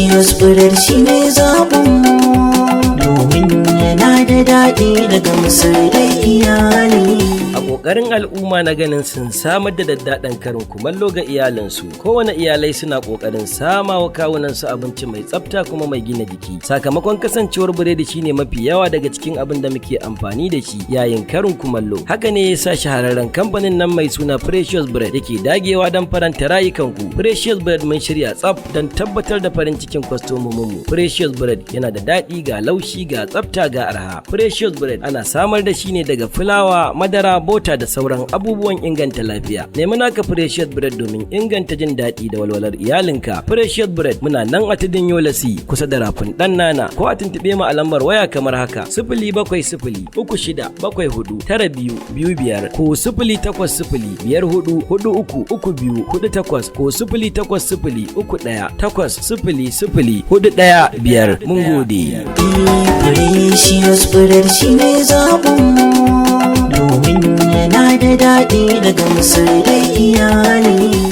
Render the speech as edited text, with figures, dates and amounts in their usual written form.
Precious Bread shi ne zaɓinmu, domin yana da daɗi daga da iyali. A ƙoƙarin al'umma na ganin sun samar da daddaɗan karin kumallo ga iyalinsu, kowane iyalai suna ƙoƙarin sama wa kawunansu abinci mai tsafta kuma mai gina jiki. Sakamakon kasancewar biredi shine mafi yawa daga cikin abin da muke amfani da shi yayin karin kumallo. Haka ne ya sa shahararren kamfanin nan mai suna Precious Bread yake dagewa don faranta rayukanku. Precious Bread mun shirya tsaf don tabbatar da farin cikin kwastomominmu. Precious Bread yana da daɗi, ga laushi, ga tsafta, ga arha. Precious Bread ana samar da shi ne daga fulawa, madara, butter da sauran abubuwan inganta lafiya. Nemi naka Precious Bread domin inganta jin daɗi da walwalar iyalinka. Precious Bread muna nan a Tudun Yola C, kusa da Rafin Ɗan Nana, ko a tuntuɓe mu a lambar waya kamar haka: 07036749225, ko 08054433248, ko 08031800415. Mun gode. Precious Bread shi ne zaɓinmu, domin yana da daɗi daga da iyali.